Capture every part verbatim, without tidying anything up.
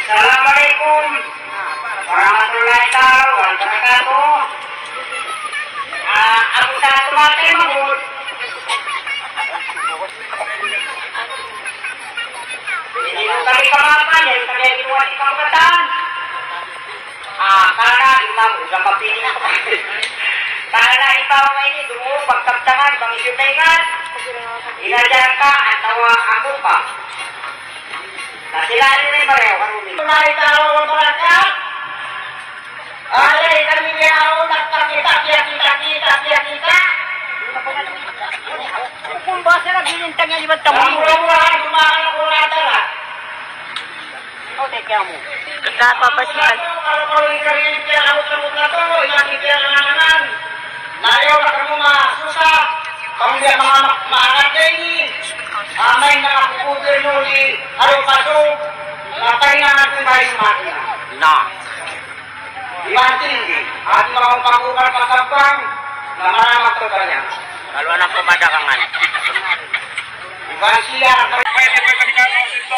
Assalamu alaykum warahmatullahi taala wabarakatuh. Ah, aku sa tumatay mahmud. Ini kami kamapan, ini kami ginawa di kampatan. Ah, karna' imam, usa mapili'. Karna' ikaw ini, dumu, pagtabtangan, bang isu taingat. Inajar ka, atawa aku pa. Na sila ini pareho, karumi. Warahmatullahi taala wabarakatuh. Ay, kami diyaw, nagpakita, kita, kita, kita, kita, kita. Kung basa na, binintang yan, iba't kamu. Ang mura-murahan, dumaan ako na tala. O, teka mo. Kagapapasihan. Kalau, kalau ikaw yung piyakabot-abot na to, yung ating piyakananan. Na ayaw na kamu masusa. Kamu diya mga ma-, maangat din, eh. Amay na ako, gobernador, eh. Ayaw pa to. Napay na natin tayo sa makina. Na. Iban tinggi, at mga pagkukal kasabang, na maramat to kanya. Lalu anak pemadakangan. Iban siya,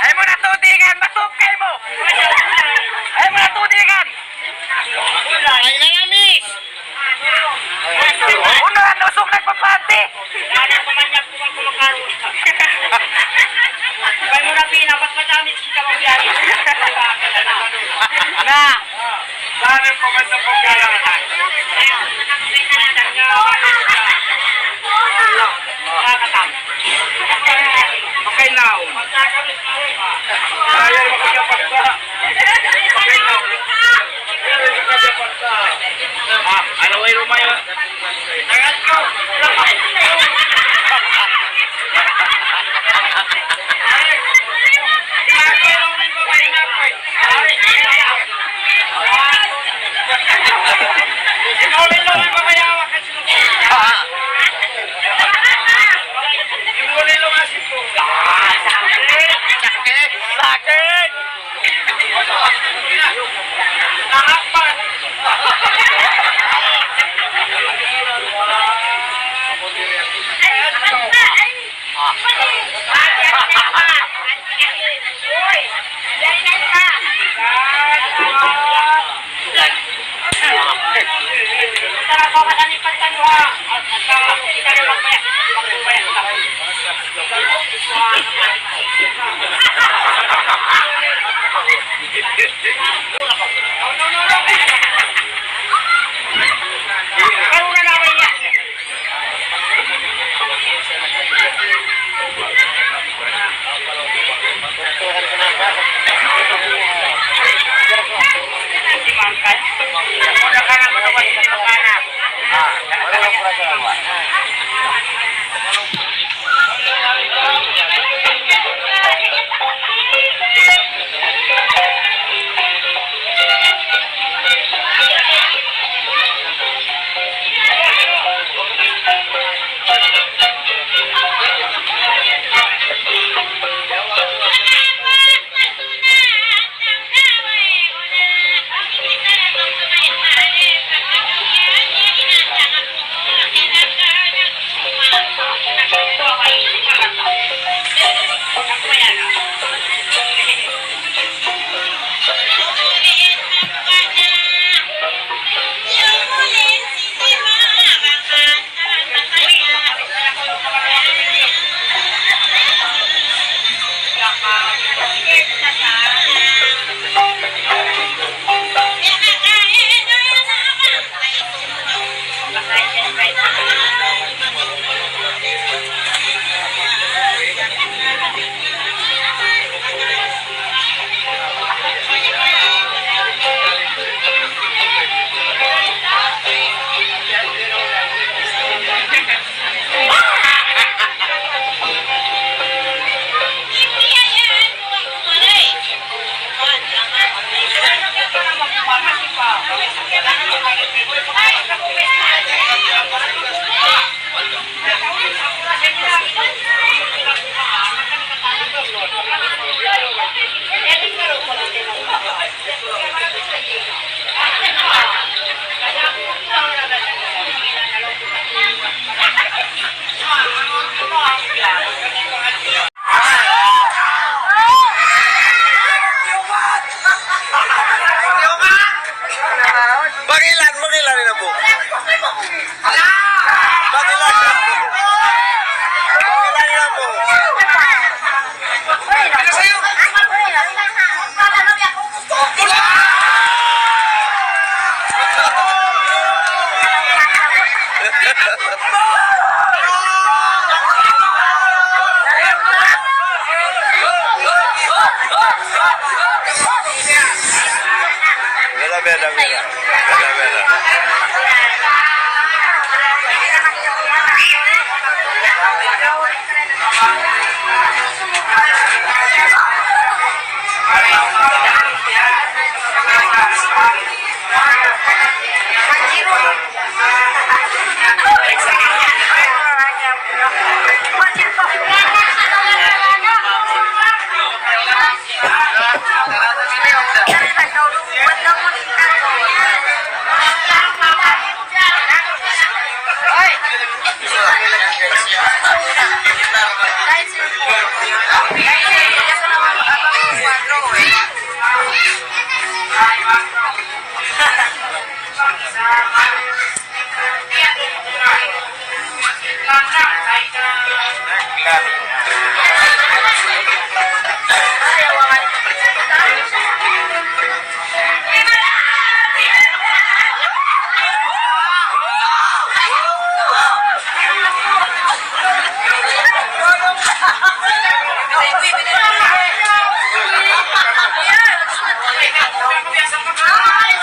ay mo na tutingan, masukay mo! Ay mo na tutingan! Ay na, miss! Uno, ano, usok nagpapanti! Kaya mo na pinapat madami si Kawang Biyahe. Na! Sana yung pagkanta po kaya. Nakakatama. Okay na. Kaya makakapagpa. Ah, ano, way lumayo? Sakit! Sakit! Bela, bela. Bela, bela.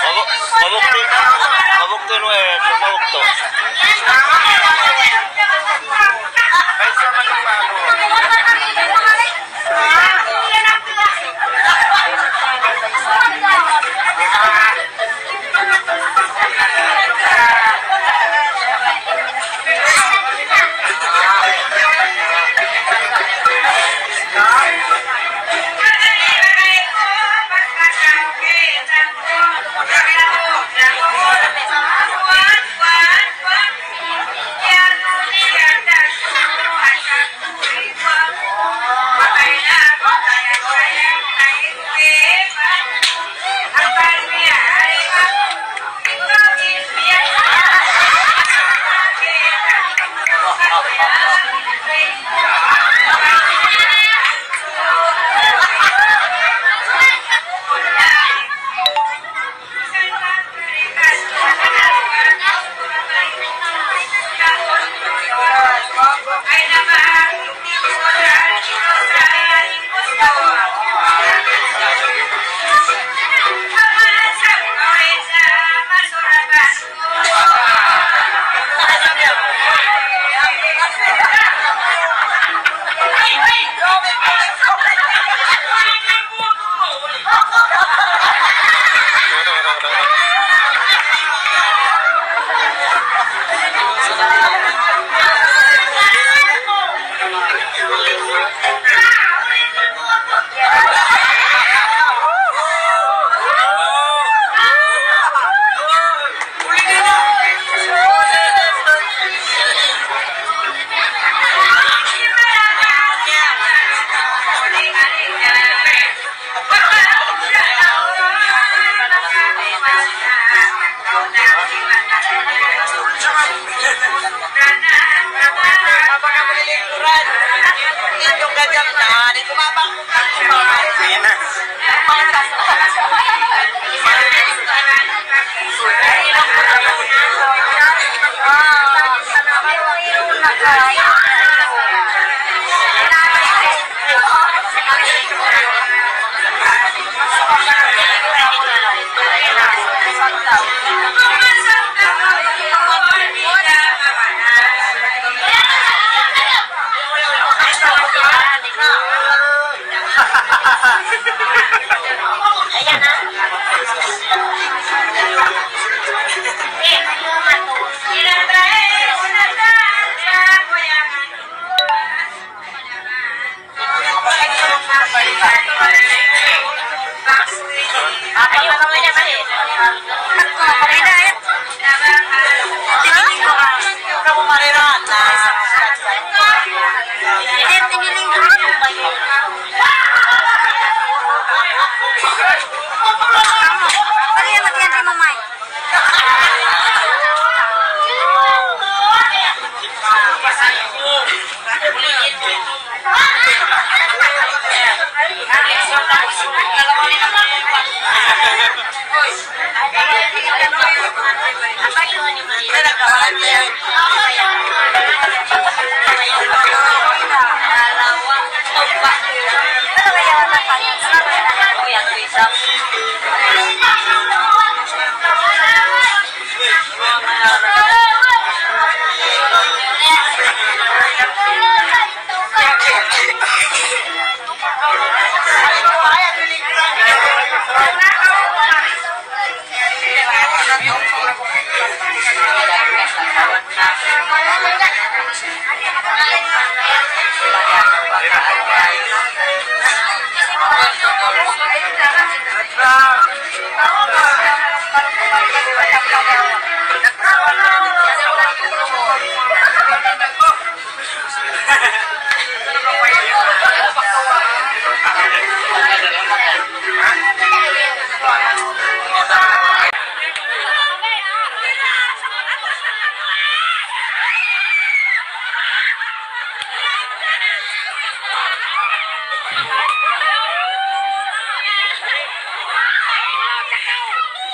Mabuk-, mabuktu, mabuktu, mabuktu.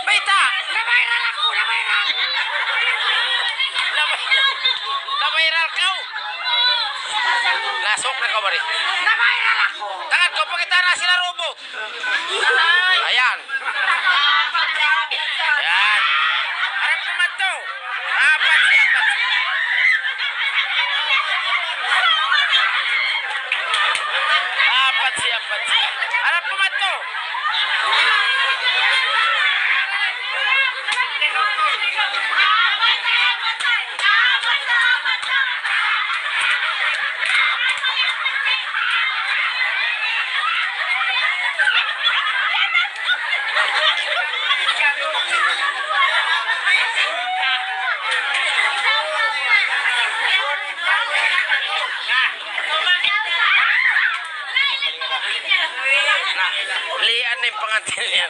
Bayta'! Na-viral aku, na-viral! Na-viral kaw! Nasuk na kaw, bari. Na-viral aku! Tangan kaw, pakita' na sila robot! Ayan. Ayan. Harap pa madtu. Apat siya, apat siya. Apat siya, apat siya. Harap pa madtu. Lian na in pangantin niya.